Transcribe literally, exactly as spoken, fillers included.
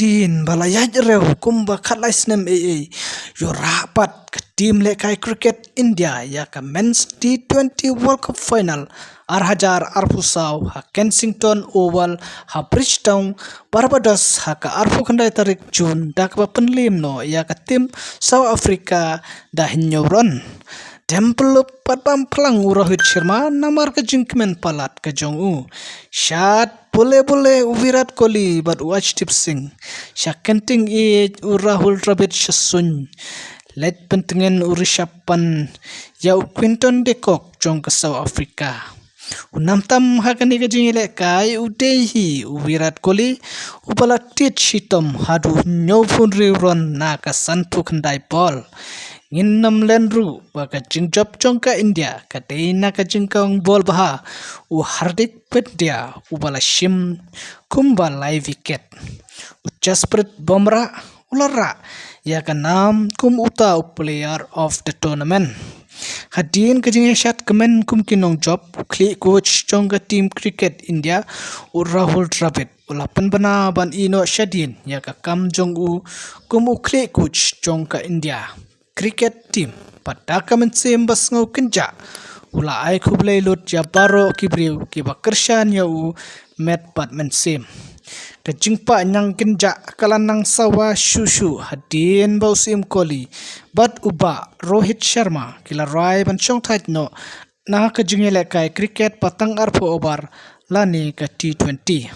Hadien ba la ïaid rew kumba khatlai snem ei ei, ïoh rah pat ka tim lehkai cricket India ïa ka Men's T twenty World Cup Final ar hajar arphew saw ha Kensington Oval ha Bridgetown, Barbados ha ka arphew khyndai tarik Jun, da kaba pynliem noh ïa ka tim South Africa da hynñiew run. Dem pynlup pat bam phlang u Rohit Sharma namar ka jingkmen palat ka jong u. Shad bule bule u Virat Kohli bad u Arshdeep Singh. Sha kynting ïeit u Rahul Dravid sha suiñ. Leit pyntngen u Rishabh Pant ïa u Quinton de Kock jong ka South Africa. U nam tam ha kane ka jingïalehkai u dei hi u Virat Kohli, uba la tied shitom haduh hynñiewphew hynriew run na ka sanphew khyndai ball. Ngin nym len ruh ba ka jingjop jong ka India ka dei na ka jingkawang ball bha u Hardik Pandya, uba la shim kumba lai wicket. U Jasprit Bumrah u la rah ïa ka nam kum uta u Player of the Tournament. Hadien ka jingïashad kmen kum ki nongjop, u khlieh coach jong ka tim cricket India, u Rahul Dravid, u la pynbna ban ïeh noh shadien ïa ka kam jong u kum u khlieh coach jong ka India cricket team. Bad da ka mynsiem ba sngew kynjah, u la ai khublei lut ïa baroh ki briew kiba kyrshan ïa u met bad mynsiem. Ka jingpah ñiang kynjah ka la nang sawa shuh shuh hadien ba u Syiem Kohli bad u Bah Rohit Sharma ki la rai ban shongthait noh na ka jingïalehkai cricket ba tang arphew over lane ka T twenty.